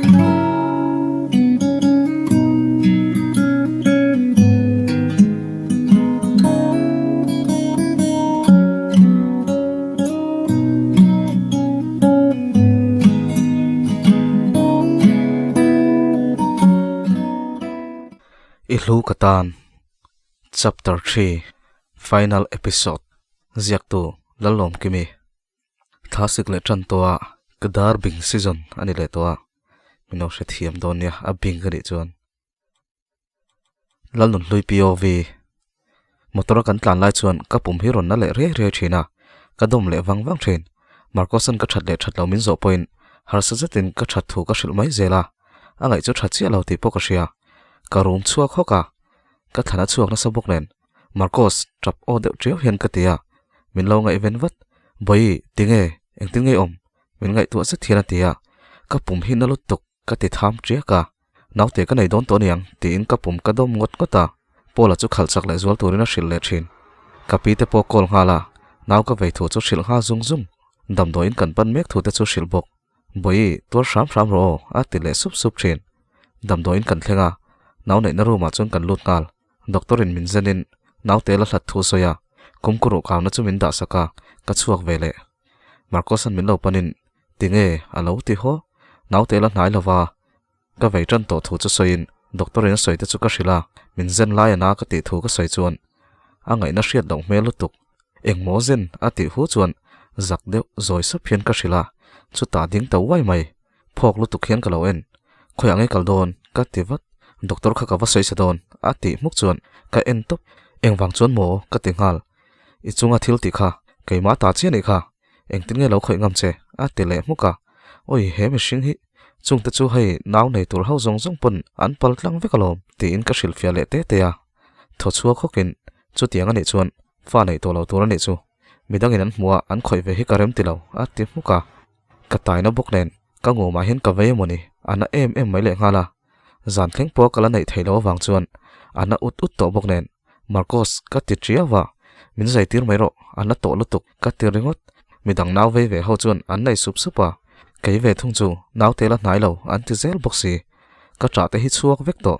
I hlu ka tan Chapter 3 Final Episode Ziaktu Lalawmkimi Thla sik leh tan tawh a, ka dar bing season a ni leh tawh a, min lo hrethiam dawn nia a bing ka nih chuan. Lalnunhlui POV Motor a kan tlan lai chuan ka pum hi rawn na leh riai riai thin a, ka dawm leh vang vang thin. Marcos-a'n ka that leh that lo min zawh pawhin harsa zetin ka that thu ka hrilh mai zel a, a ngaih chu tha chiah lo tih pawh ka hria. Ka rum chhuak hawk a, ka thlan a chhuak nasa bawk nen. Marcos, tap aw deuh tiau hian ka ti a, min lo ngaihven vat. Bawi, tinge, engtin nge awm? Min ngaihtuah zet hian a ti a, ka pum hi na lutuk ka ti tham tiak a, naute ka nei dawn tawh aniang tiin ka pum ka dawm ngawt ngawt a, Paula chu khalh chak leh zual turin a hrilh leh thin. Ka pi te pawh call nghal a, nau ka vei thu chu hrilh nghal zung zung, damdawiin kan pan mek thu te chu hrilh bawk. Bawi, tuar hram hram rawh aw, a ti leh sup sup thin. Damdawiin kan thleng a, nau neihna room ah chuan kan lut nghal. Doctor in min zen in naute la hlat thu sawi a, kumkuruh kauna chu min dah sak a, ka chhuak ve leh. Marcos an min lo pan in, Tinge? a lo ti haw. Naute la hnai lova, ka vei tan tawh thu chu sawi in doctor in a sawi te chu ka hrilh a, min zen lai a na ka tih thu ka sawi chuan a ngaihna hriat loh hmel lutuk. Engmaw zen? a tih hu chuan zak deuh zawi sap hian ka hrilh a, chutah ding ta uai mai. Phawk lutuk hian ka lo en. Khawiah nge kal dawn? Ka ti vat. Doctor kha ka va sawi sa dawn a tih hmuk chuan ka en tawp. Engvang chuan maw? Ka ti nghal. I chunga thil tih kha keimah ta chiah nih kha. Engtin nge lo khawih ngam che? A ti leh hmuk a. Awi he mihring hi chungte chu hei nau nei tur ho zawng zawng pawn an pal tlang vek alawm tiin ka hrilhfiah leh te te a. Thaw chhuak hawkin chutiang anih chuan fa neih tawh lo tur anih chu. Midangin an hmuh a an khawih ve hi ka rem ti lo a ti hmuk a. Ka taina bawk nen ka ngawmah hian ka vei emawni a na em em mai leh nghal a, zan thleng pawh ka la neih theih loh avang chuan a na ut ut tawh bawk nen Marcos ka ti tiau a, min zai tir mai rawh a na tawh lutuk ka ti ringawt, midang nau vei ve ho chuan an nei sup sup a, kei ve thung chu naute la hnai lo an ti zel bawk si, ka ṭah te hi chhuak vek tawh.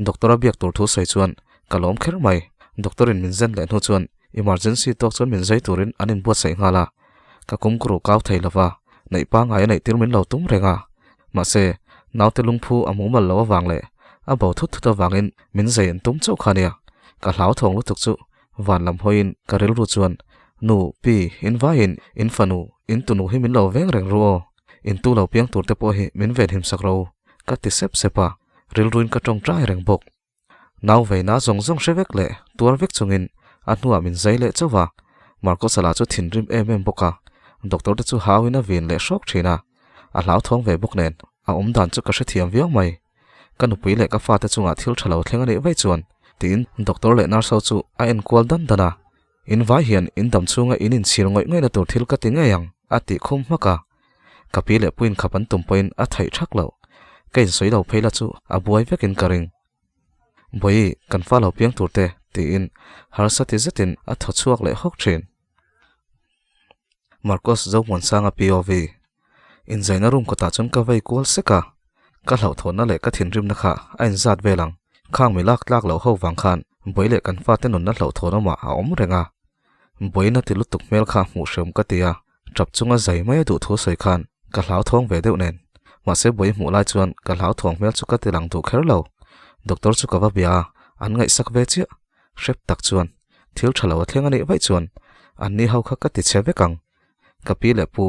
Doctor a biak tur thu sawi chuan ka lawm kher mai. Doctor in min zen leh hnu chuan emergency tawk chuan min zai turin an inbuatsaih nghal a. Ka kum kuru kau thei lova, neih pangngai a neih tir min lo tum reng a. Mahse, naute lungphu a mumal lo avang leh a bo thut thut avangin min zai an tum chauh kha nia. Ka hlauthawng lutuk chu van lam hawiin ka rilru chuan, Nu, pi, in vaiin, in fanu, in tunu hi min lo veng reng ru aw. In tu lo piang tur te pawh hi min venhim sak ro ka ti sep sep a. Rilruin ka tawngtai reng bawk. Nau veina zawng zawng hre vek leh tuar vek chungin a hnuah min zai leh chauh a, Marcos-a lah chu thinrim em em bawk a, doctor te chu hauin a vin leh hrawk thin a, a hlauthawng ve bawk nen a awm dan chu ka hrethiam viau mai. Ka nupui leh ka fate chungah thil tha lo thleng a nih vaih chuan tiin doctor leh nurse ho chu a enkual dan dan a, In vai hian in dam chhunga in inchhir ngawih ngawihna tur thil ka ti ngei ang, a tih khum hmak a. Ka pi leh puin khap an tum pawhin a theih thak loh. Ka insawi lo phei la chu a buai vekin ka ring. Bawi, kan fa lo piang tur te, tiin harsa ti zetin a thaw chhuak leh hawk thin. Marcos Zomuansanga POV. Inzaina room kawtah chuan ka vei kual sek a, ka hlauhthawnna leh ka thinrimna kha a inzat vel ang. Khang mi lak tlak loh ho vang khan Bawi leh kan fate nunna hlauhthawn awmah a awm reng a. Bawiin a ti lutuk hmel kha hmuh hreawm ka ti a, tap chunga zai mai a duh thu sawi khan ka hlauthawng ve deuh nen. Mahse Bawi hmuh lai chuan ka hlauthawng hmel chu ka ti lang duh kher lo. Doctor chu ka va bia a, an ngaihsak ve chiah. Hrep tak chuan thil tha lo a thleng a nih vaih chuan anni ho kha ka ti chhe vek ang. Ka pi leh pu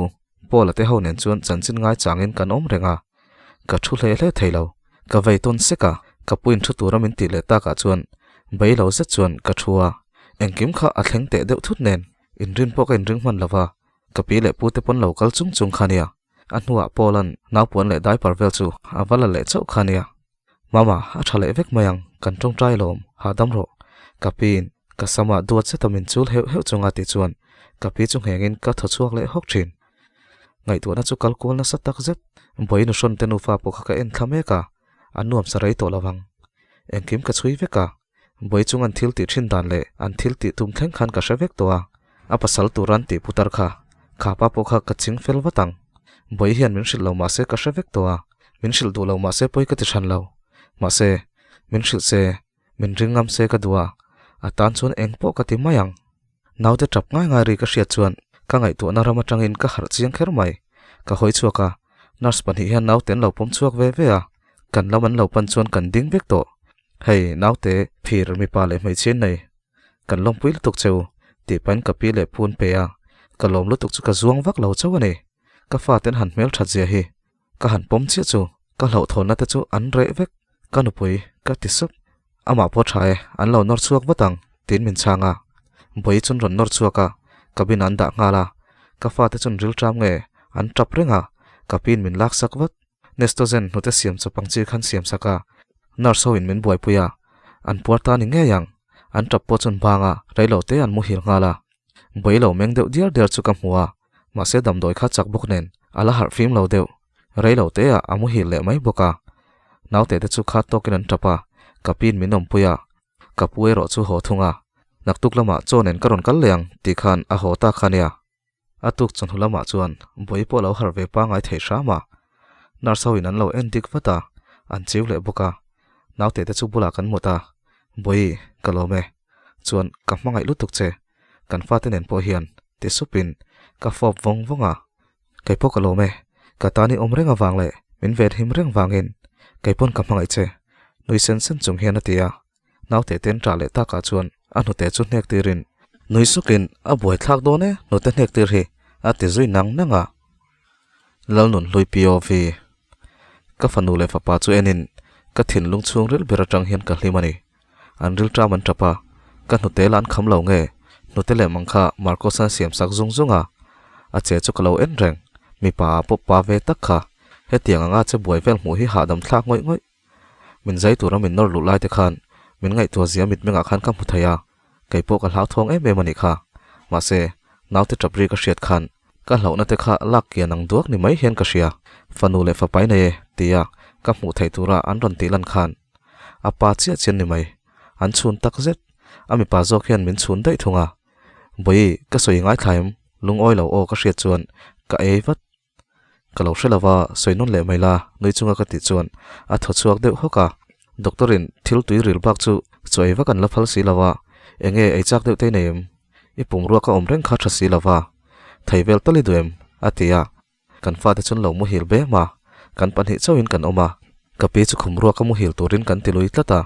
Paula te ho nen chuan chanchin ngai changin kan awm reng a, ka thu hle hle thei lo. Ka vei tawn sek a, ka puin thu tura min tih leh takah chuan bei lo zet chuan ka thu a, engkim kha a thleng teh deuh thut nen inrin pawh ka inring hman lo va, ka pi leh pu te pawn lo kal chung chung kha nia. A hnuah Paula'n naupuan leh diaper vel chu a va la leh chauh kha nia. Mama, a tha leh vek mai ang, kan tawngtai lawm, hahdam rawh. Ka piin ka samah duat zeta min chul heuh heuh chunga tih chuan ka pi chu nghengin ka thaw chhuak leh hawk thin. Ngaihtuahna chu kal kual nasa tak zet, Bawi nuhrawn te nufa pawh kha ka en thla mek a, an nuam sa rei tawh lovang. Engkim ka chhui vek a, Bawi chung an thil tih thin dan leh an thil tih tum thleng khan ka hre vek tawh a, a pasal tur an tih putar kha, kha pa pawh kha ka ching fel vat ang. Bawi hian min hrilh lo mahse ka hre vek tawh a. Min hrilh duh lo mahse pawi ka ti hran lo. Mahse, min hrilh se, min ring ngam se ka duh a, a tan chuan eng pawh ka ti mai ang. Naute tap ngai ngai ri ka hriat chuan ka ngaihtuahna ram atangin ka harh chiang kher mai. Ka hawi chhuak a, nurse pahnih hian naute an lo pawm chhuak ve ve a, kan lam an lo pan chuan kan ding vek tawh. Hei, naute phir mipa leh hmeichhia in nei. Kan lawmpui lutuk cheu, tih pahin ka pi leh pu an pe a, ka lawm lutuk chu ka zuang vak lo chauh a ni. Ka faten han hmelthat zia hi Ka han pawm chiah chu ka hlauhthawnna te chu an reh vek, ka nupui ka ti sup. Amah pawh tha e, an lo nawr chhuak vat ang, tiin min chhang a. Bawi chun rawn nawr chhuak a, cabin an dah nghal a. Ka fate chun rilṭam nge an tap reng a, ka piin min lak sak vat. Nestogen hnute siam chawp ang chi khan siam sak a, nurse ho in min buaipui a, an puar ta ni ngei ang, an tap pawh chun bang a, reilo te an muhil nghal a. Bawi lo meng deuh diar diar chu ka hmu a, Mahse damdawi kha chak bawk nen a la harh fim lo deuh. Rei lo te ah a muhil leh mai bawk a. Naute te chu khat tawkin an tap a, ka piin min awmpui a, ka pu erawh chu haw thung a. Naktuk lamah chaw nen ka rawn kal leh ang tih khan a haw ta kha nia. A tuk chawhnu lamah chuan bawi pawh lo harh ve pangai thei hram a. Nurse ho in an lo en dik vat a, an chiu leh bawk a. Naute te chu bulah kan mut a, Bawi, ka lawm e. Chuan ka hmangaih lutuk che. Kan fate nen pawh hian ti supin ka fawp vawng vawng a, Kei pawh ka lawm e, ka tan i awm reng avang leh min ven him reng vangin kei pawn ka hmangaih che, nui sen sen chung hian a ti a, naute ten ṭah leh takah chuan a hnute chu hnek tirin nui sukin a buai thlak dawn e hnute hnek tir hi a ti zui nang nang a. Lalnunhlui POV Ka fanu leh fapa chu enin ka thinlung chhungril ber atang hian ka hlim a ni. An rilṭam an ṭap a, ka hnute la an kham lo nge? Hnute leh mang kha Marcos-a siam sak zung zung a, a che chu ka lo en reng. Mipa ah pawh pa ve tak kha, hetiang anga che buai vel hmuh hi hahdam thlak ngawih ngawih. Min zai tura min nawr luh lai te khan min ngaihtuah zia mitmengah khan ka hmu thei a, kei pawh ka hlauthawng em em a nih kha. Mahse, naute ṭap ri ka hriat khan ka hlauhna te kha lak kian ang duak ni mai hian ka hria. Fanu leh fapai nei e, tia ka hmuh theih tura an rawn tih lan khan A pa chiah chian ni mai. An chhun tak zet. A mipa zawk hian min chhun daih thung a. Bawi, ka sawi ngaithla em? Lungawi lo aw ka hriat chuan ka ei vat. Ka lo hre lo va, sawi nawn leh mai la, nui chunga ka tih chuan a thaw chhuak deuh hawk a. Doctor in thil tui ril bak chu chaw ei vak an la phal si lo a, enge ei chak deuh te i nei em? I pumrua ka awm reng kha tha si lo va, thei vel tal i duh em? a ti a. Kan fate chuan lo muhil be ma, kan pahnih chauhin kan awm a, ka pi chu khum ruaka muhil turin kan ti lui tlat a,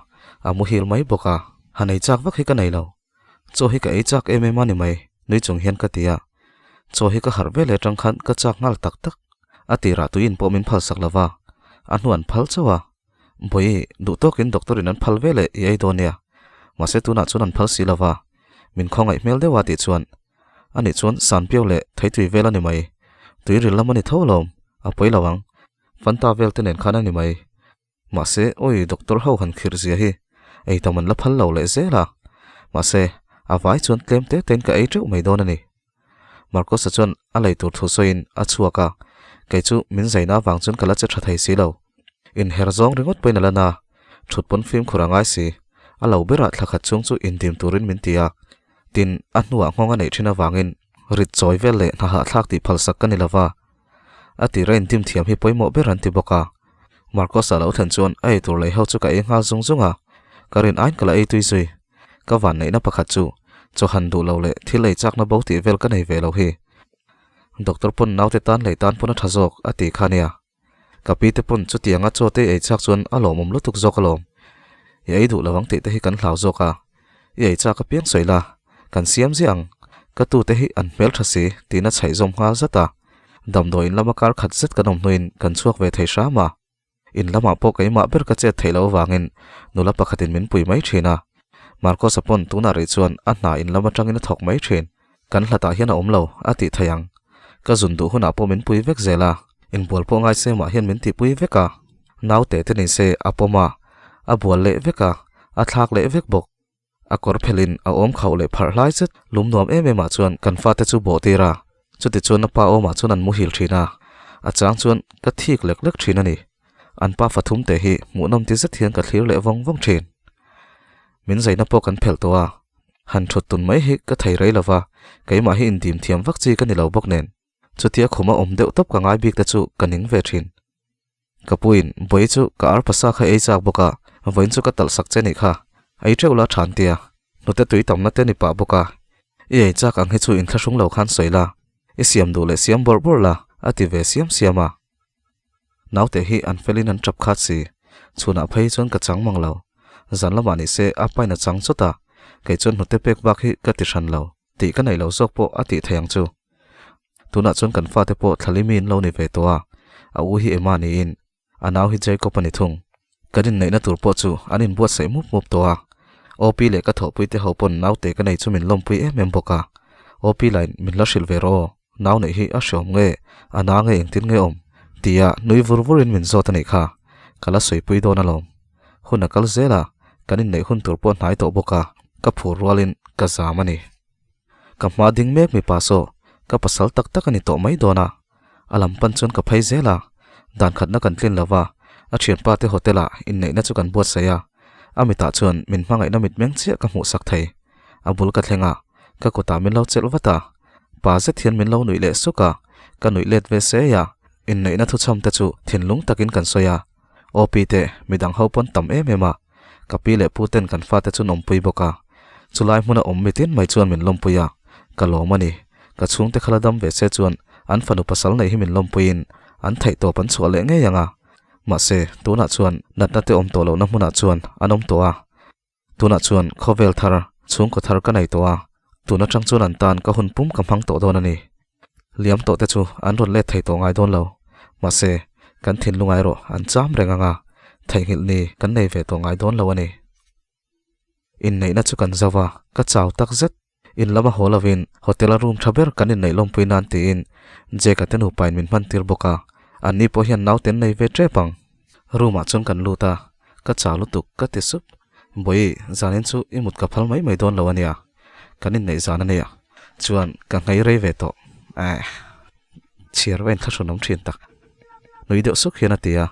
a muhil mai bawk a, han ei chak vak hi ka nei lo, chaw hi ka ei chak em em a ni mai, nui chung hian ka ti a, chaw hi ka harh ve leh atang khan ka chak nghal tak tak, a tirah tuiin pawh min phalsak lo va, a hnu an phal chauh a, Bawi, duh tawkin doctor in an phal ve leh i ei dawn nia, mahse tunah chuan an phal si lo va, min khawngaih hmel deuh a tih chuan Ani chuan san piau leh theitui vel a ni mai. Tui ril lam a ni tho alawm, a pawi lo ang. Fanta vel te nen khan a ni mai. Mahse, awi doctor ho han khirh zia hi ei tam an la phal lo leh zel a. Mahse, a vai chuan tlem te tein ka ei teuh mai dawn a ni. Marcosa chuan a lei tur thu sawiin a chhuak a, kei chu min zaina avang chuan ka la che tha thei si lo. Inher zawng ringawt pawhin a la na, thut pawn fimkhur a ngai si. A lo berah thla khat chhung chu indim turin min ti a, Tin, a hnuah nghawng a neih thin avangin rit chawi vel leh hna hahthlak tih phalsak ka ni lo va. A tira intim thiam hi pawimawh ber an ti bawk a. Marcos-a lo thlen chuan a eitur lei ho chu ka ei nghal zung zung a, ka rin aiin ka la ei tui zui. Ka vanneihna pakhat chu chaw han duh lo leh thil ei chakna bo tih vel ka nei ve lo hi. Doctor pawn naute tan lei tan pawn a tha zawk a ti kha nia. Ka pi te pawn chutianga chaw te ei chak chuan a lawmawm lutuk zawk alawm. I ei duh lo ang tih te hi kan hlau zawk a. I ei chak apiang sawi la, kan siam ziah ang. Ka tu te hi an hmel tha si tiin a chhaih zawm nghal zat a. Damdawi in lama kar khat zet kan awm hnuin kan chhuak ve thei hram a. In lamah pawh keimah ber ka chet theih loh avangin nula pakhatin min pui mai thin a. Marcos-a pawn tunah rih chuan a hna in lam atangin a thawk mai thin. Kan hlatah hian a awm lo, a tih thei ang. Ka zun duh hunah pawh min pui vek zel a, inbual pawh ngai se mah hian min tihpui vek a. Naute te ni se a pawm a, a bual leh vek a, a thlak leh vek bawk. A kawr phelhin a awm khauh leh pharh hlai zet lum nuam em em ah chuan kan fate chu bawh tir a, chutichuan a pa awmah chuan an muhil thin a, a chang chuan ka thik lek lek thin a ni. An pa fathum te hi hmuhnawm ti zet hian ka thlir leh vawng vawng thin. Min zaina pawh kan phelh tawh a, han thut tun mai hi ka thei rei lo va, keimah hi indim thiam vak chi ka ni lo bawk nen. Chutia khuma awm deuh tawp ka ngai bik te chu ka ning ve thin. Ka puin, Bawi chu ka arpa sa kha ei chak bawk a, vawiin chu ka talh sak che nih kha. Ei teuh la than tia. Hnute tui tamna te ni pah bawk a. I ei chak ang hi chu inthlahrung lo khan sawi la. I siam duh leh siam bawrh bawrh la, a ti ve siam siam a. Naute hi an felin an tap khat si. Chhunah phei chuan ka chang mang lo. Zan lamah ni se a pain a chang chawt a, kei chuan hnute pek bak hi ka ti hran lo. Tih ka neih lo zawk pawh a tih thei ang chu. Tunah chuan kan fate pawh thlalimi in lo ni ve tawh a, a u hi Emma niin a nau hi Jacob a ni thung. Kan inneihna tur pawh chu an inbuatsaih mup mup tawh a, OP leh ka thawhpuite ho pawn naute ka nei chu min lawmpui em em bawk a. OP lain min la hrilh ve rawh aw, nau neih hi a hreawm nge, a na nge engtin nge awm? tia nui vur vurin min zawt a nih kha, ka la sawipui dawn alawm. Hun a kal zel a, kan inneih hun tur pawh hnai tawh bawk a, ka phur rualin ka zam a ni. Ka hma ding mek mipa saw ka pasal tak tak a ni tawh mai dawn a, a lam pan chuan ka phei zel a, dan khatna kan tlin lo va, a thianpa te hotel ah inneihna chu kan buatsaih a, a mitah chuan min hmangaihna mitmeng chiah ka hmuhsak thei. A bul ka thleng a, ka kutah min lo chelh vat a, pa zet hian min lo nuih leh suk a, ka nuih let ve sei a, inneihna thuchham te chu thinlung takin kan sawi a, OP te midang ho pawn tam em em a, Ka pi leh pu ten kan fate chu nawmpui bawk a, chulai hmuna awm mitin mai chuan min lawmpui a, ka lawm a ni. Ka chhungte kha la dam ve se chuan an fanu pasal nei hi min lawmpuiin an theihtawp an chhuah leh ngei ang a. Mahse, tunah chuan natna te awm tawh lohna hmunah chuan an awm tawh a. Tunah chuan khawvel thar, chhungkaw thar ka nei tawh a, tun atang chuan an tan ka hun pum ka hmang tawh dawn a ni. Liam tawh te chu an rawn let thei tawh ngai dawn lo. Mahse, kan thinlung erawh an cham reng ang a, theihnghilh ni kan nei ve tawh ngai dawn lo a ni. Inneihna chu kan zo va, ka chau tak zet. In lama haw lovin hotel-a room tha ber kan inneih lawmpui nan tiin Jake-a te nupain min hman tir bawk a, anni pawh hian naute an nei ve tep ang. Room-ah chuan kan lut a, ka chau lutuk ka ti sup. Bawi, zanin chu i mut ka phal mai mai dawn lo a nia. Kan inneih zan a nia. Chuan ka nghei rei ve tawh. Eh. Chhiar va inthlahrun awm thin tak. Nui deuh suk hian a ti a.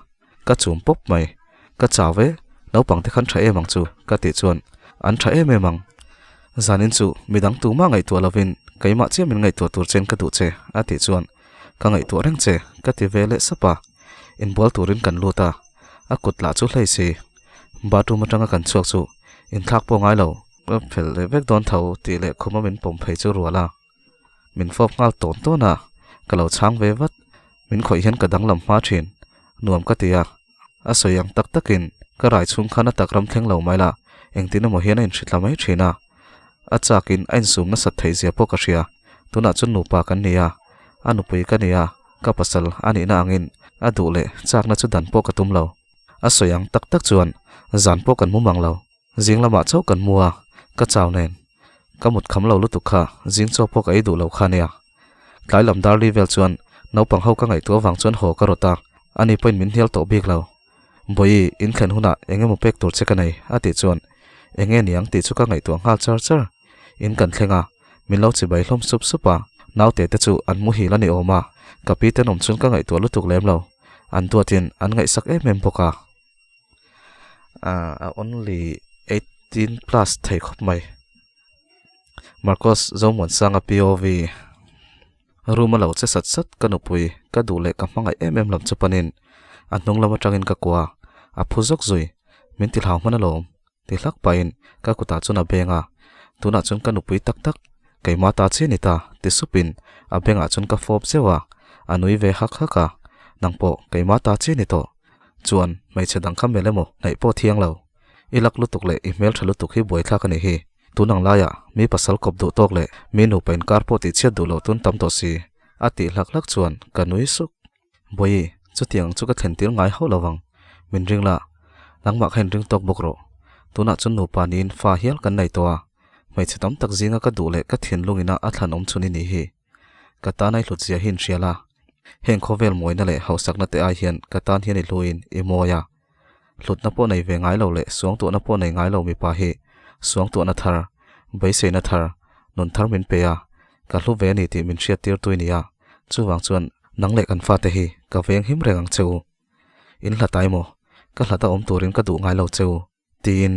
Ka chum pawp mai. Ka chau ve, naupang te khan tha em ang chu ka tih chuan an tha em em ang. Zanin chu midang tumah ngaihtuah lovin keimah chiah min ngaihtuah tur chen ka duh che a tih chuan ka ngaihtuah reng che ka ti ve leh sap a. Inbual turin kan lut a, a kut lah chu hlei si. Bathroom atanga kan chhuak chu inthlak pawh ngai lo. Ka fel leh vek dawn tho tih leh khuma min pawm phei chu rual a, min fawp nghal tawn tawn a, ka lo chhang ve vat. Min khawih hian ka danglam hma thin, nuam ka ti a, a sawi ang tak takin ka rai chhung khan a tak ram thleng lo mai la, engtin emaw hian a inhritla mai thin a. A chakin a insum nasat theih zia pawh ka hria, tunah chuan nupa kan ni a, a nupui ka ni a, ka pasal a nihna angin a duh leh chakna chu dan pawh ka tum lo. A sawi ang tak tak chuan zan pawh kan mu mang lo. Zing lamah chauh kan mu a, ka chau nen. Ka mut kham lo lutuk kha, zing chaw pawh ka ei duh lo kha nia. Tlai lam dar li vel chuan naupang ho ka ngaihtuah avang chuan haw ka rawt a, ani pawhin min hnial tawh bik lo. Bawi, in thlen hunah eng emaw pek tur che ka nei, a tih chuan eng nge niang tih chu ka ngaihtuah nghal char char. In kan thleng a, min lo chibai hlawm sup sup a, naute te chu an muhil a ni awm a, ka pi tenawm chuan ka ngaihtuah lutuk lem lo. An duatin an ngaihsak em em bawk a. A only 18 plus thei khawp mai. Marcos Zomuansanga POV Room a lo che sat sat ka nupui ka duh leh ka hmangaih em em lam chu panin a hnung lam atangin ka kua a phu zawk zui min ti hlau hman alawm ti hlak pahin ka kutah chuan a beng a tunah chuan ka nupui tak tak keimah ta chiah a ni ta ti supin a bengah chuan ka fawp zeuh a a nui ve hak hak a nangpawh keimah ta chiah a ni tawh chuan hmeichhe dang kha mel emaw hnaih pawh thiang lo. I lak lutuk leh i hmeltha lutuk hi buaithlak a nih hi. Tun ang laiah mi pasal kawp duh tawk leh mi nupa inkar pawh tih chhiat duh loh tun tam tawh si a tih hlak hlak chuan ka nui suk. Bawi, chutiang chu ka thlen tir ngai hauh lo vang. Min ring la, nangmah kha inring tawk bawk rawh. Tunah chuan nupa niin fa hial kan nei tawh a, hmeichhe tam tak zinga ka duh leh ka thinlung ina a thlan awm chhun i nih hi. Ka tan a i hlut zia hi inhria la, heng khawvel mawina leh hausakna te ai hian ka tan hian i hluin i mawi a. Hlutna pawh nei ve ngai lo leh suangtuahna pawh nei ngai lo mipa hi suangtuahna thar, beiseina thar, nun thar min pe a, ka hlu ve a ni tih min hriattir tui nia. Chuvang chuan nang leh kan fate hi ka veng him reng ang che u. In hlat ai maw? Ka hlat a awm turin ka duh ngai lo che u. Tiin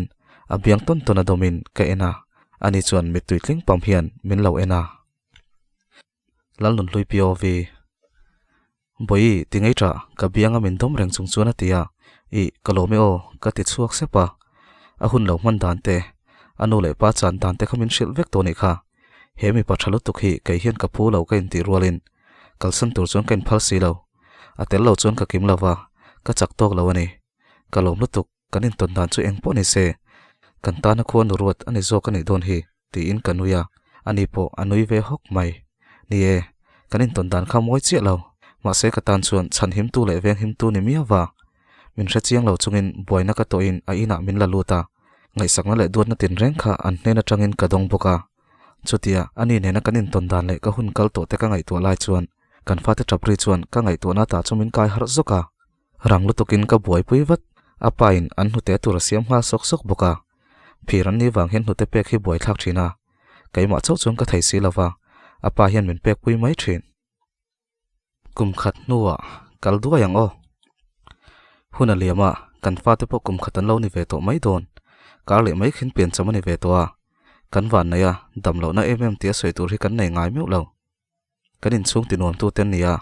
a biang tawn tawn a dawmin ka en a, ani chuan mittui tling pam hian min lo en a. Lalnunhlui POV. Bawihi, ti ngei ṭah, ka bianga min dawm reng chung chuan a ti a, Ih, ka lawm e aw, ka ti chhuak sep a. A hun lo hman dan te, a nu leh pa chan dan te kha min hrilh vek tawh nih kha. He mipa ṭha lutuk hi kei hian ka phu lo ka intih rualin kalsan tur chuan ka inphal si lo. A tel lo chuan ka kim lo va, ka chak tawk lo a ni. Ka lawm lutuk, kan intawn dan chu eng pawh ni se, kan tana khua nu ruat a ni zawk a nih dawn hi, tiin ka nui a, ani pawh a nui ve hawk mai. Ni e, kan intawn dan kha mawi chiah lo, mahse ka tan chuan chhan himtu leh veng himtu ni miau va. Min hre chiang lo chungin buaina ka tawhin a inah min la lut a, ngaihsakna leh duatna tinreng kha an hnen atangin ka dawng bawk a. Chutia, ani nena kan intawn dan leh ka hun kal tawh te ka ngaihtuah lai chuan kan fate tap ri chuan ka ngaihtuahna ta chu min kai harh zawk a. Rang lutukin ka buaipui vat, a pa in an hnute tur a siam nghal sawk sawk bawk a. Phir an ni vang hian hnute pek hi buaithlak thin a, keimah chauh chuan ka thei si lova, a pa hian min pek pui mai thin. Kum khat hnuah kal duai ang aw. Hun a liam a, kan fate pawh kum khat an lo ni ve tawh mai dawn. Kar leh mai khin pian cham a ni ve tawh a, kan van nei a, dam lohna em em tia sawi tur hi kan nei ngai meuh lo. Kan inchhung ti nuam tute an ni a,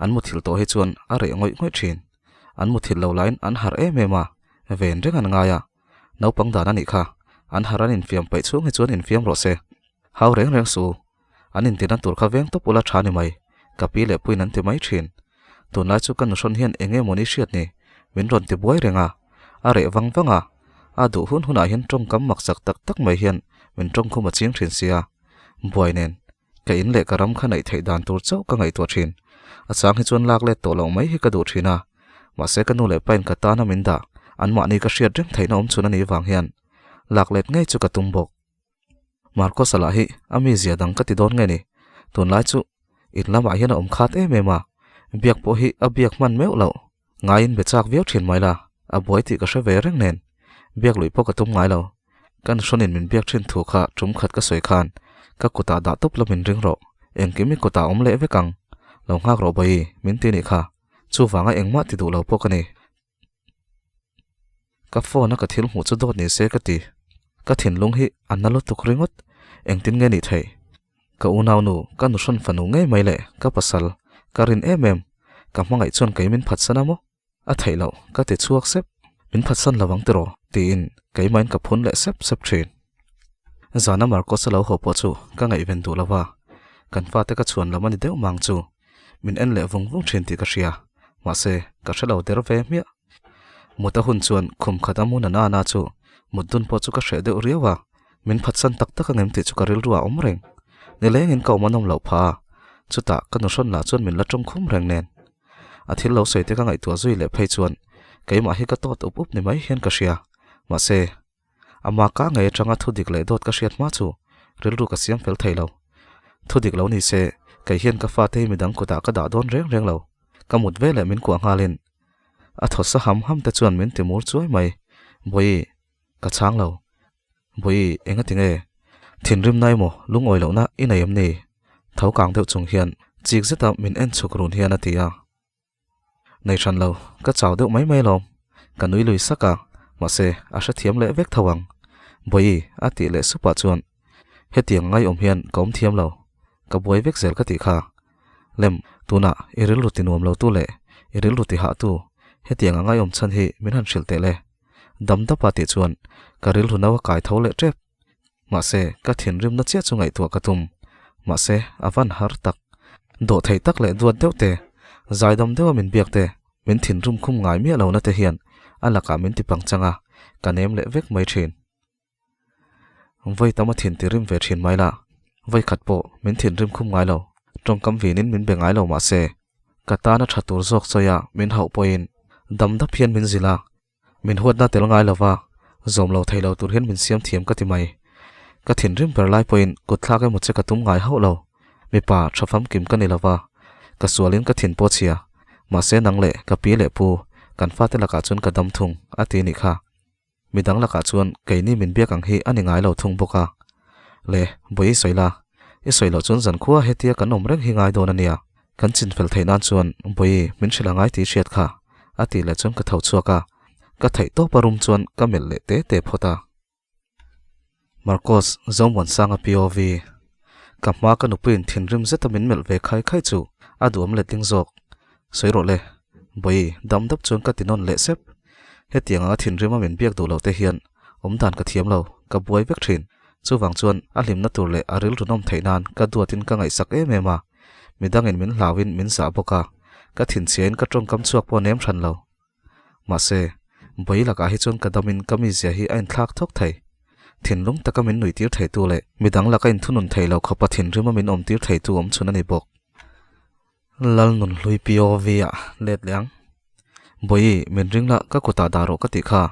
an muthilh tawh hi chuan a reh ngawih ngawih thin. An muthilh lo laiin an harh em em a, ven reng an ngai a. Naupang dan a nih kha, an harh an infiam paih chhung hi chuan infiam rawh se. Hau reng reng suh u, An intina tur kha veng tawp ula tha ni mai, ka pi leh puiin an ti mai thin. Tunlai chu ka nuhrawn hian eng nge mawni hriat ni, min rawn ti buai reng a, a reh vang vang a, a duh hun hunah hian tawngkam mak chak tak tak mai hian min tawngkhum a ching thin sia. Buai nen, ka in leh ka ram kha neih theih dan tur chauh ka ngaihtuah thin. A chang hi chuan lak let tawh loh mai hi ka duh thin a, mahse ka nu leh pain ka tana min dah, anmahni ka hriat reng theihna awm chhun a nih vang hian lak let ngei chu ka tum bawk. Marcosa lah hi a mizia dang ka ti dawn nge ni? Tunlai chu in lamah hian a awm khat em em a, biak pawh hi a biak hman meuh loh. Ngaiin be chak viau thin mai la, a buai tih ka hre ve reng nen. Biak luih pawh ka tum ngai lo. Ka nuhrawnin min biak thin thu kha tum khat ka sawi khan ka kutah dah tawp la min ring rawh. Engkim i kutah awm leh vek ang. Lo nghak rawh bawi, min ti nih kha. Chuvanga engmah ti duh lo pawh ka ni. Ka phone a ka thil hmuh chu dawt ni se ka ti. Ka thinlung hi a na lutuk ringawt. Engtin nge nih theih? Ka unaunu, ka nuhrawn fanu ngei mai leh ka pasal, ka rin em em. Ka hmangaih chuan kei min phatsan a maw? A theih loh, ka ti chhuak sep. Min phatsan lo ang tiraw? tiin keimahin ka phun leh sep sep thin. Zana Marcos-a lo haw pawh chu ka ngaihven duh lo va, kan fate ka chhuan lam a ni deuh mang chu. Min en leh vung vung thin tih ka hria, mahse ka hre lo der ve hmiah. Mut a hun chuan khum khat a mu na na na chu mut dun pawh chu ka hreh deuh riau a, min phatsan tak tak angem tih chu ka rilru ah awm reng. Nilengin ka awm a nawm loh phah a, chutah ka nuhrawn lah chuan min la tawng khum reng nen. A thil lo sawi te ka ngaihtuah zui leh phei chuan keimah hi ka tawt up up ni mai hian ka hria, mahse Ama ka ngei atanga thu dik leh dawt ka hriat hma chu rilru ka siam fel thei lo. Thu dik lo ni se, kei hian ka fate hi midang kutah ka dah dawn reng reng lo. Ka mut ve leh min kuah nghalin a thaw sa ham ham te chuan min ti mur chuai mai. Bawihi, ka chhang lo. Bawihi, enga ti nge? Thinrimna emaw lungawi lohna i nei em ni? Tho kang deuh chung hian chik zeta min en chhuk run hian a ti a. Nei hran lo, ka chau deuh mai mai alawm. Ka nui lui sak a, mahse a hrethiam leh vek tho ang. Bawihi a tih leh supah chuan hetiang ngaiawm hian ka awm thiam lo, ka buai vek zel ka tih kha. Lem, tunah i rilru ti nuam lo tu leh i rilru ti hah tu hetiang a ngaiawm chhan hi min han hrilh teh le. Dam dapa tih chuan ka rilru no a kai tho leh tep. Mahse, ka thinrimna chiah chu ngaihtuah ka tum. Mahse, a van har tak. Dawh theih tak leh duat deuh te, zaidam deuha min biak te, min thinrim khum ngai miah lohna te hian a lakah min ti pangchang a, ka nem leh vek mai thin. Vawi tam a thin ti rim ve thin mai la, vawi khat pawh min thinrim khum ngai lo, tawngkam vinin min be ngai lo mahse, ka tana tha tur zawk chawi a min hauh pawhin dam dap hian min zilh a, Min huatna tel ngai lova, zawm lo thei lo tur hian min siam thiam ka ti mai. Ka thinrim ber lai pawhin kut thlak emaw che ka tum ngai hauh lo. Mipa tha famkim ka ni lova, ka sualin ka thin pawh chhia. Mahse nang leh ka pi leh pu, kan fate lakah chuan ka dam thung, a ti nih kha. Midang lakah chuan keini min biak ang hi a ni ngai lo thung bawk a. Le, bawi i sawi la. I sawi loh chuan zankhua hetia kan awm reng hi ngai dawn a nia. Kan chinfel theih nan chuan Bawihi min hrilh a ngai tih hriat kha a tih leh chuan ka tho chhuak a, ka theih tawp a rum chuan ka melh leh te te phawt a. Marcos Zomuansanga POV Ka hma ka nupuiin thinrim zeta min melh ve khai khai chu a duhawm letling zawk. Sawi rawh le, Bawi, dam dap chuan ka ti nawn leh sep. Hetiang anga thinrim a min biak duh lo te hian awm dan ka thiam lo, ka buai vek thin. Chuvang chuan a hlimna tur leh a rilru nawm theih nan ka duatin ka ngaihsak em em a. Midangin min hlauin min zah bawk a, ka thinchhiain ka tawngkam chhuak pawh nem hran lo. Mahse, Bawi lakah hi chuan ka damin ka mizia hi a inthlak thawk thei. Thinlung taka min nuihtir theitu leh midang laka inthunun thei lo khawpa thinrima min awmtir theitu awmchhun a ni bawk. Lalnunhlui POV ah let leh ang. Bawi, min ring la, ka kutah dah rawh ka tih kha.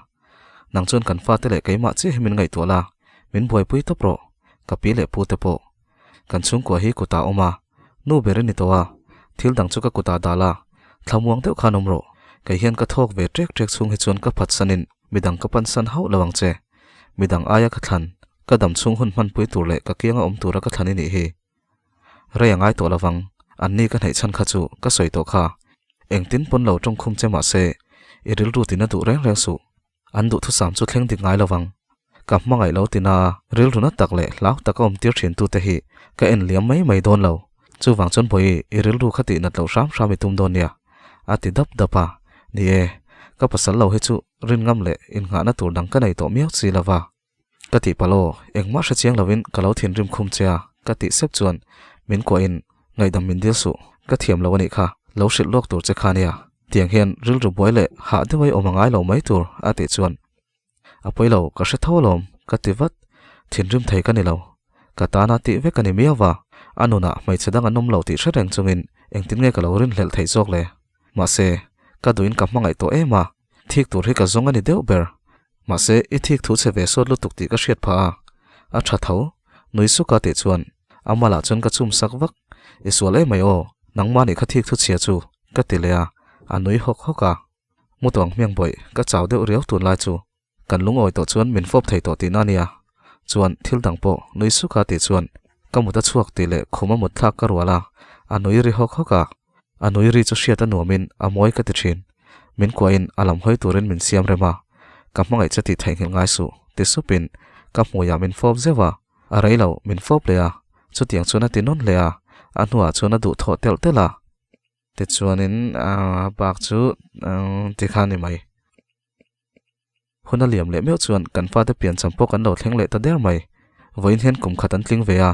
Nang chuan kan fate leh keimah chiah hi min ngaihtuah la, min buaipui tawp rawh, ka pi leh pu te pawh. Kan chhungkua hi kutah awm a, nu ber i ni tawh a, thil dang chu ka kutah dah la, thlamuang deuh khan awm rawh. Kei hian ka thawk ve ṭek ṭek chhung hi chuan ka phatsanin midang ka pansan hauh lo ang che. Midang aia ka thlan, ka dam chhung hun hmanpui tur leh ka kianga awm tura ka thlan i nih hi. Rei a ngai tawh lovang, anni ka hnaih chhan kha chu ka sawi tawh kha. Engtin pawn lo tawngkhum che mah se, i rilru tina duh reng reng suh. An duhthusam chu thleng dik ngai lovang. Ka hmangaih lo tina rilru na tak leh hlau taka awm tir thin tute hi ka en liam mai mai dawn lo. Chuvang chuan Bawi, i rilru kha tih nat loh hram hram i tum dawn nia, a ti dap dap a. Ni e, ka pasal lo hi chu rinngam leh innghahna tur dang ka nei tawh miau si lova. Ka tih palh aw, engmah hre chiang lovin ka lo thinrim khum che a, ka tih sep chuan min kuahin ngaihdam min dil suh, ka thiam lo a nih kha, lo hrilh lawk tur che kha nia, tiang hian rilru buai leh hah deuh ai awm a ngai lo mai tur a tih chuan a pawi lo, ka hre tho alawm, ka ti vat, thinrim thei ka ni lo, ka tana tih vek a ni miau va, a nunah hmeichhe dang an awm lo tih hre reng chungin engtin nge ka lo rinhlelh theih zawk le, mahse ka duhin ka hmangaih tawh em a, thik tur hi ka zawng a ni deuh ber. Mahse, i thik thu che ve sawt lutuk tih ka hriat phah a, a tha tho. Nui suka tih chuan a malah chuan ka chum sak vak. I sual em mai aw, nangmah nih kha thik thu chhia chu, ka ti leh a, a nui hawk hawk a. Mutuang hmiang bawih, ka chau deuh riau tunlai chu. Kan lungawi tawh chuan min fawp thei tawh tihna ania. Chuan thil dang pawh nui suka tih chuan ka mut a chhuak tih leh khum a mut thlak ka rual a, a nui ri hawk hawk a. A nui ri chu hriat a nuamin a mawi ka ti thin. Min kuahin a lam hawi turin min siam rem a, ka hmangaih che tih theihnghilh ngai suh ti supin ka hmuiah min fawp zeuh a, a rei lo min fawp leh a, chutiang chuan a ti nawn hle a, a hnuah chuan a duhthawh telh telh a. Tichuanin a bak chu tikhan ni mai. Hun a liam leh meuh chuan kan fate piancham pawh kan lo thleng leh ta der mai. Vawiin hian kum khat an tling ve a,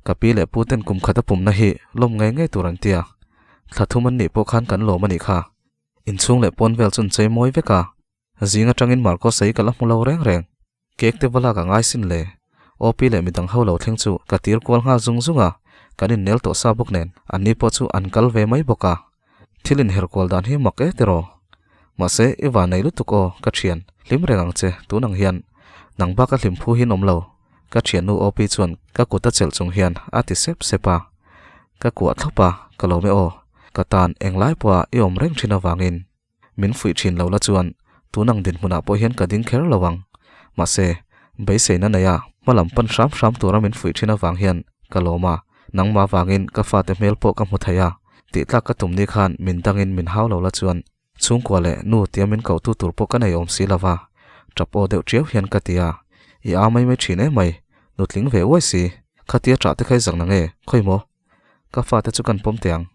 ka pi leh pu ten kum khat a pumna hi lawm ngei ngei tur an ti a. Thla thum an nih pawh khan kan lawm a nih kha. Inchhung leh pawn vel chu an chei mawi vek a, zing atangin Marcos a hi ka la hmu lo reng reng. Cake te va lak a ngai sin le. OP leh midang ho lo thleng chu ka tir kual nghal zung zung a, kan innel tawh sa bawk nen anni pawh chu an kal ve mai bawk a. Thil inher kual dan hi mak e tiraw? Mahse, i van nei lutuk aw, ka thian, hlim reng ang che, tun ang hian. Nang bak a hlim phu hi an awm lo, ka thiannu OP chuan ka kut a chelh chung hian a ti sep sep a. Ka kuah thlawp a, ka lawm e aw, ka tan englai pawha i awm reng thin avangin. Min fuih thin lo la chuan tun ang dinhmunah pawh hian ka ding kher lo ang. Mahse, beiseina nei a, hmalam pan hram hram tura min fuih thin avang hian ka lawm a, nangmah vangin ka fate hmel pawh ka hmu thei a, tih tlak ka tum ni khan min dangin min hau lo la chuan chhungkua leh nu tia min kohtu tur pawh ka nei awm si lo va, tap aw deuh tiau hian ka ti a, i a mai mai thin em mai, nutling ve uai si, khatia ṭah te kha i zak na nge, khawi maw? Ka fate chu kan pawm teh ang.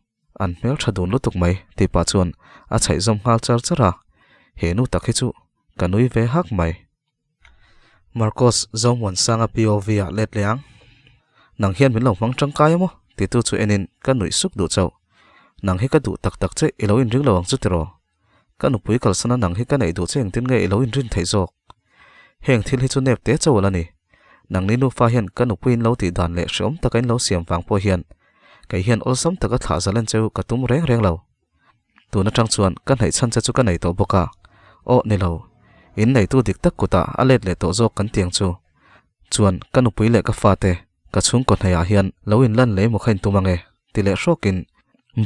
An hmel tha dun lutuk mai tih pah chuan a chhaih zawm nghal char char a, he nu tak hi chu ka nui ve hak mai. Marcos Zomuansanga POV ah let leh ang. Nang hian min lo hmang tangkai a maw? Titu chu enin ka nuih suk duh chauh. Nang hi ka duh tak tak che i lo inring lo ang chu tiraw? Ka nupui kalsana nang hi ka neih duh che engtin nge i lo inrin theih zawk? Heng thil hi chu nep te chauh ala ni. Nangni nufa hian ka nupui in lo tih dan leh hreawm taka in lo siam vang pawh hian kei hian awlsam taka thlah zalen cheu ka tum reng reng lo. Tun atang chuan ka hnaih chhan che chu ka nei tawh bawk a. Aw ni lo. In neitu dik tak kutah a let leh tawh zawk kan tiang chu. Chuan ka nupui leh ka fate ka chhungkaw hnaihah hian lo inlan leh emaw kha in tum ange ti leh hrawkin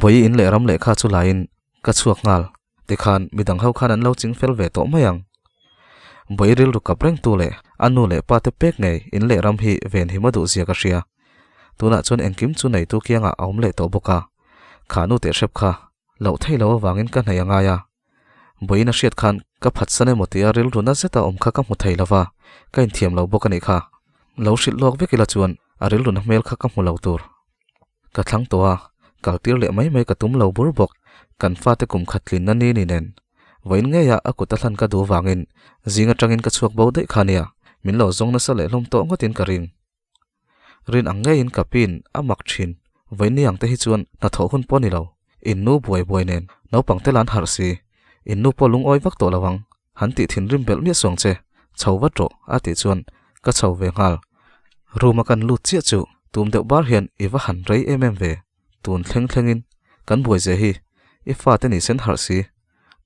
Bawi in leh ram lehkha chu laiin Ka chhuak nghal, tikhan midang ho khan an lo ching fel ve tawh mai ang. Bawi rilru kap reng tu leh a nu leh pa te pek ngei in leh ram hi ven him a duh zia ka hria. Tunah chuan engkim chu neitu kiangah a awm leh tawh bawk a. Kha nu teh hrep kha loh thei lo avangin ka hnaih a ngai a. Bawiin a hriat khan ka phatsan emaw tia rilru na zeta awm kha ka hmu thei lo va, ka inthiam lo bawk a nih kha. Lo hrilh lawk vek ila chuan a rilru na hmel kha ka hmu lo tur. Ka thlang tawh a, kal tir leh mai mai ka tum lo bur bawk. Kan fate kum khat tlinna ni ni nen. Vawiin ngeia a kut a hlan ka duh vangin zing atangin ka chhuak bo daih kha nia, min lo zawng nasa leh hlawm tawh ngawtin ka ring. Rin ang ngeiin ka pin a mak thin, vawiin ni ang te hi chuan hnathawh hun pawh ni lo, in nu buai buai nen naupang te lan harh si, in nu pawh lungawi vak tawh lo ang, han tih thinrim belh miah suang che, chho vat rawh a tih chuan ka chho ve nghal. Room a kan lut chiah chu tum deuh bar hian i va han rei em em ve. Tun thleng thlengin kan buai ze hi i fate ni sen harh si,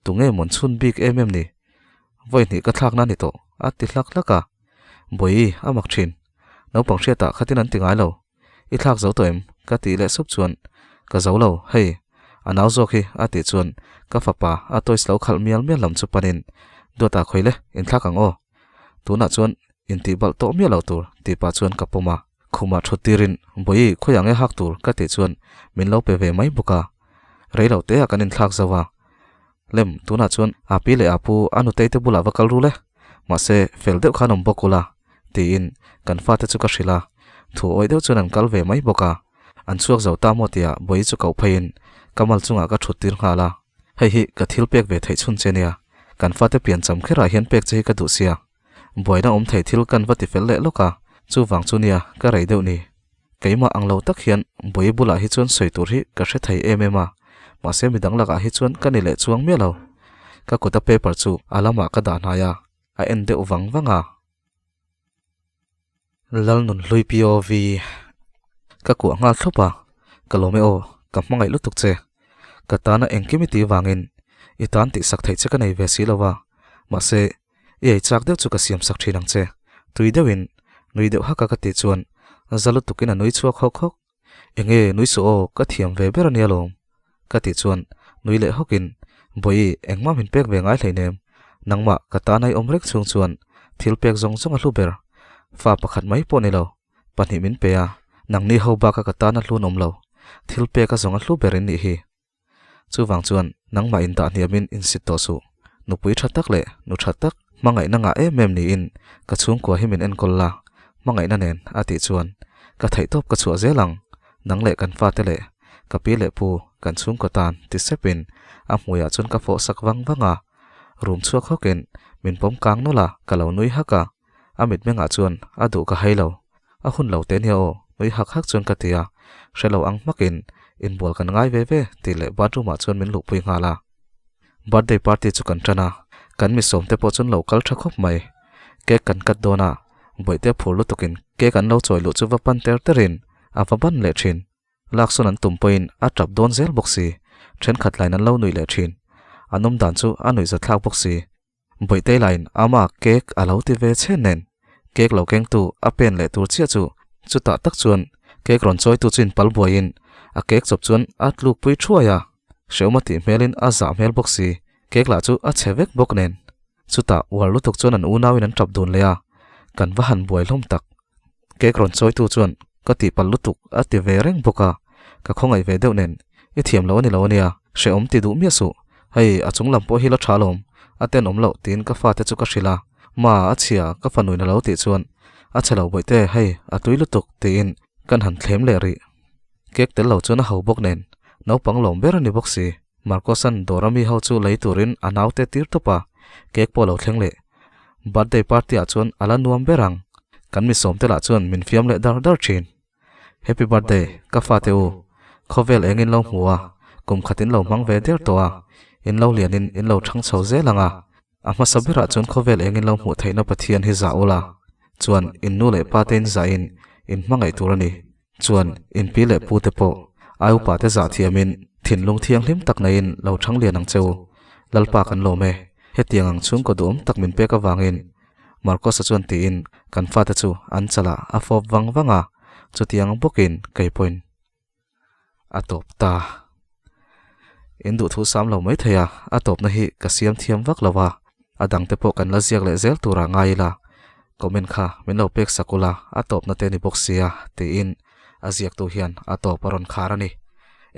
tunge mawn chhun bik em em ni? Vawi hnih ka thlakna a ni tawh, a ti hlak hlak a. Bawihi, a mak thin. Naupang hriatah khatin an ti ngai lo. I thlak zo tawh em? ka tih leh sup chuan, Ka zo lo, hei, a nau zawk hi, a tih chuan ka fapa a toys lo khalh mial mial lam chu panin, Duata khawi le, inthlak ang aw. Tunah chuan intih balh tawh miah lo tur, tih pah chuan ka pawm a. Khumah thut tirin, Bawihi, khawiah nge hak tur? ka tih chuan min lo pe ve mai bawk a. Rei lo teah kan inthlak zo a. Lem, tunah chuan a pi leh a pu a nutei te bulah va kal ru le. Mahse, fel deuh khan awm bawk ula, tiin kan fate chu ka hrilh a. Thu awih deuh chuan an kal ve mai bawk a. An chhuak zo ta maw tia Bawihi chu koh pheiin ka mal chungah ka thut tir nghal a. Hei hi ka thil pek ve theih chhun che nia. Kan fate piancham kherah hian pek che hi ka duh sia. Buaina awm thei thil kan va ti fel leh lawk a, chuvang chu nia ka rei deuh ni. Keimah ang lo tak hian Bawihi bulah hi chuan sawi tur hi ka hre thei em em a, mahse midang lakah hi chuan ka ni leh chuang miah lo. Ka kuta paper chu a lamah ka dah hnai a, a en deuh vang vang a. Lalnunhlui POV Ka kuah nghal thlup a, ka lawm e aw, ka hmangaih lutuk che. Ka tana engkim i tih vangin i tan tihsak theih che ka nei ve si lo a, mahse i ei chak deuh chu ka siam sak thin ang che. Tui deuhin nui deuh hak a ka tih chuan za lutukin a nui chhuak hawk hawk. Enge nui suh aw, ka thiam ve ber a nia lawm. Ka tih chuan nui leh hawkin, Bawihi, engmah min pek ve ngai hleinem. Nangmah ka tan a i awm reng chhung chuan thil pek zawng zawng a hlu ber. Fa pakhat mai pawh ni lo, pahnih min pe a, nangni ho baka ka tan a hlun awm lo. Thil pek a zawng a hlu ber in nih hi. Chuvang chuan nangmah indah hniamin insit tawh suh. Nupui tha tak leh nu tha tak, hmangaihna ngah em em niin ka chhungkua hi min enkawl la, hmangaihna nen a tih chuan ka theihtawp ka chhuah zel ang, nang leh kan fate leh ka pi leh pu kan chhungkaw tan ti sepin a hmuiah chuan ka fawh sak vang vang a. Rum chhuak hawkin min pawm kang nawlh a, ka lo nui hak a. A mitmengah chuan a duh ka hai lo. A hun lo te nia aw, nui hak hak chuan ka ti a, hre lo ang hmakin inbual kan ngai ve ve tih leh bathroom ah chuan min luhpui nghal a. Birthday party chu kan tan a, kan misawm te pawh chuan lo kal tha khawp mai. Cake kan cut dawn a, bawihte phur lutukin cake an lo chawi luh chu va pan ter terin a va ban leh thin. Laksawn an tum pawhin a tap dawn zel bawk si, thenkhat lain an lo nuih leh thin. An awm dan chu a nuihzathlak bawk si. Bawihtei lain ama cake a lo ti ve chhen nen, cake lo kengtu a pen leh tur chiah chu chutah tak chuan cake rawn chawitu chu inpal buaiin a cake chawp chuan a tlukpui thuai a, hrehawm a tih hmelin a zah hmel bawk si, cake lah chu a chhe vek bawk nen. Chutah uar lutuk chuan an unauin an tap dun leh a, kan va han buai hlawm tak. Cake rawn chawitu chuan ka tihpalh lutuk a ti ve reng bawk a, ka khawngaih ve deuh nen, I thiam lo a ni lo a nia, hrehawm ti duh miah suh, hei a chung lam pawh hi la tha alawm, a tenawm loh tiin ka fate chu ka hrilh a, Ma a chhia ka fanuin a lo tih chuan a chhe lo bawihte hei a tui lutuk tiin kan han thlem leh rih. Cake tel lo chuan a ho bawk nen, naupang lawm ber a ni bawk si. Marcos-a'n dawr ami ho chu lei turin a naute tir tawp a, cake pawh lo thleng leh. Birthday party-ah chuan a la nuam ber ang. Kan mi sawmte lah chuan min fiam leh dar dar thin. Happy birthday, ka fate u. Khawvel eng in lo hmu a, kum khat in lo hmang ve der tawh a, in lo lian in in lo thang chho zel ang a. A hmasa berah chuan khawvel eng in lo hmuh theihna Pathian hi zah ula, chuan in nu leh pa te in zah in in hmangaih tur a ni. Chuan in pi leh pu te pawh ai upa te zah thiam in thinlung thianghlim tak neiin lo thang lian ang che u. Lalpa kan lawm e. Hetiang ang chhungkaw duhawm tak min pek avangin Marcos-a chuan tiin kan fate chu an chalah a fawp vang vang a, chutiang bawkin kei pawhin a tawp ta. In duhthu sam lo mai thei a, a tawpna hi ka siam thiam vak lo a, a dangte pawh kan la ziak leh zel turah ngai ila, comment kha min lo pek sak ula a tawpna te ni bawk sia tiin a ziaktu hian a tawp a rawn khar a ni.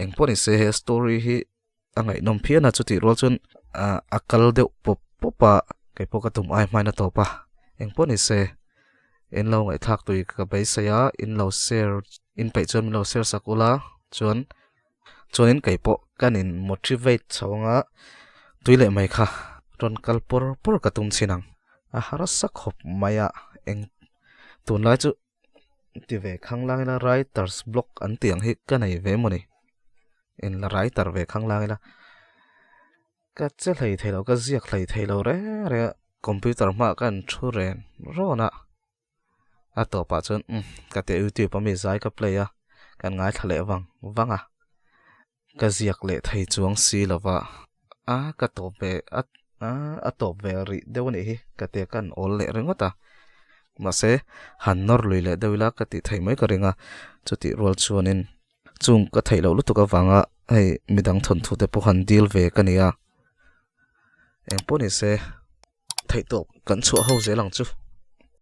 Engpawh ni se he story hi a ngaihnawm phian a, chutih rual chuan a kal deuh pawp pawp a, kei pawh ka tum ai hmain a tawp a, engpawh ni se in lo ngaihthlak tui ka beisei a, in lo share in peih chuan min lo share sak ula chuan. Chuanin kei pawh kan in motivate chho anga tui leh mai kha rawn kal pawr pawr ka tum chin ang. A harsa khawp mai a, eng tunlai chu ti ve khang lang ila writers block an tih ang hi ka nei ve maw ni? In la writer ve khang lang ila ka che hlei thei lo, ka ziak hlei thei lo reng reng a, computer hmaah ka han thu ren rawn a. A tawpah chuan umm ka ti a youtube a mi zai ka play a kan ngaithla leh vang vang a ka ziak leh thei chuang si lova a ka tawp ve a a tawp ve rih deuh a nih hi ka ti a ka han awl leh ringawt a mahse han nawr lui leh deuh ila ka tih theih mai ka ring a chutih rual chuanin chung ka theih loh lutuk avanga hei midang thawnthu te pawh han deal ve ka ni a engpawh ni se. Theihtawp kan chhuah ho zel ang chu.